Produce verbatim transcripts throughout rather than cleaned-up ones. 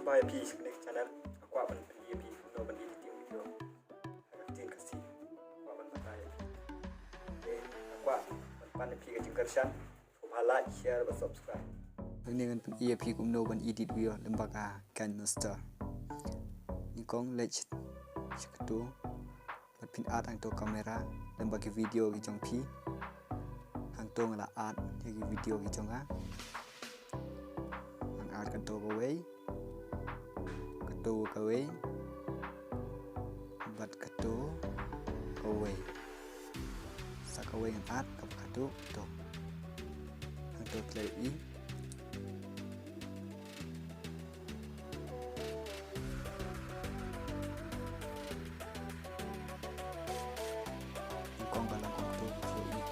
Ïa phi sha kane ka channel, nga kwah ban pyni ïa phi kumno ban edit ïa u video ha ka ktien Khasi. Nga kwah ban batai ïa phi. Te nga kwah ban pan ïa phi ka jingkyrshan. Sngewbha like, share bad subscribe. Hangne ngan pyni ïa phi kumno ban edit video lyngba ka KineMaster. Nyngkong leit sha katu. Bad phin add hangto camera lyngba ki video ki jong phi. Hangto nga la add ïa ki video ki jong nga. Ngan add kato kawei, kato kawei, bad kato kawei. Sa kawei ngan add kaba kato, kato. Hangto khlem i. Kong ka long kong tu, tu i.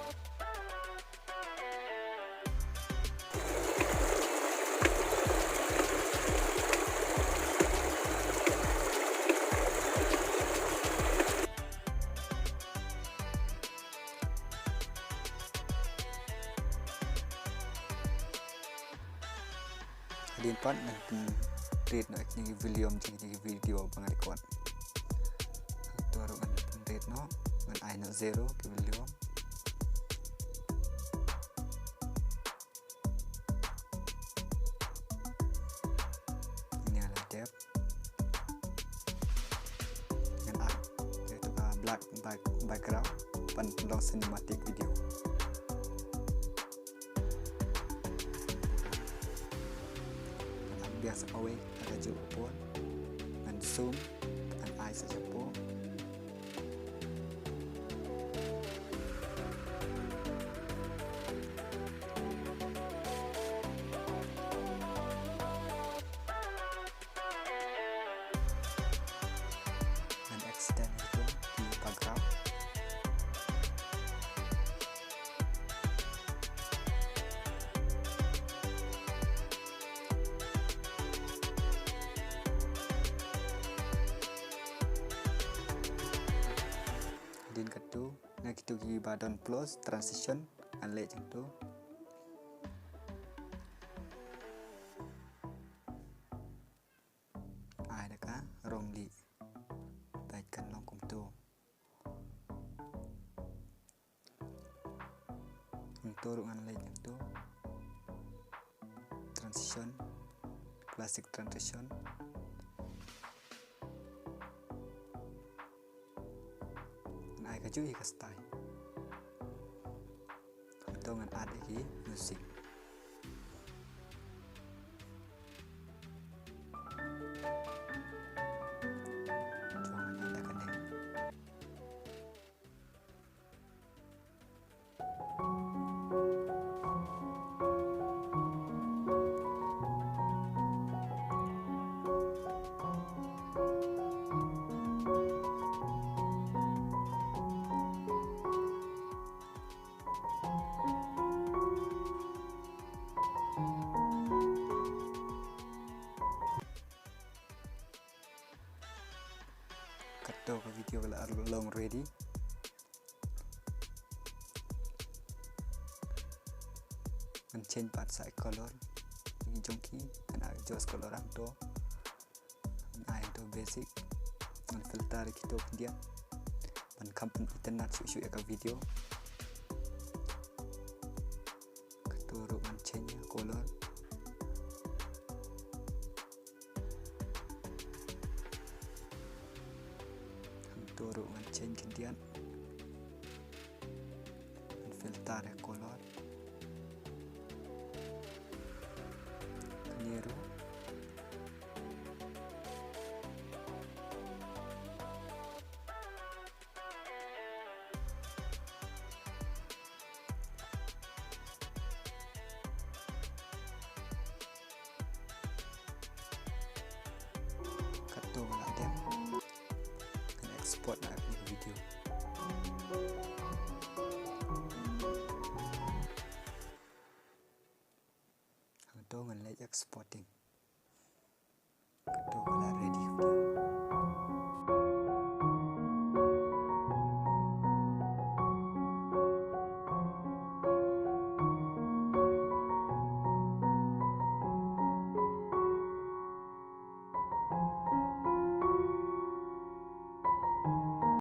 Hadien pat ngan pynrit noh ïa kine ki volume jong kine ki video ba nga record. To ruh ngan pynrit noh, ngan ai noh zero ki volume. Ngan ai la depth. Ngan ai ïa katu ka black back-, background ban long cinematic video. Ngan ai biang sa kawei ha kajuh ka por. Ngan zoom, ngan ai sa shapoh. Ngan extend ïa katu ki background. Hadien katu, na kitu kiba don plus transition, ngan leh hangtu. Ai da ka rong lieh. Bad kan long kumtu. Hangtu ruh ngan leh hangtu. Transition. Classic transition. Ngan ai kajuh hi ka style. Hangtu ngan add ïa ki music. Hangtu ngan add ïa ka deng. Kato ka video ka la long ready. Ngan change pat sa i color. Jong ki, ngan adjust color hangto. Ngan ai hangto basic. Ngan filter kito khyndiat. Ban kham pyn-itynnad shuh shuh ïa ka video. Kato ruh ngan change ïa color. Hangto ruh ngan change khyndiat. Ngan filter ïa color. Kane ruh. Kato la dep. Kan export na video. Hangto ngan leh exporting.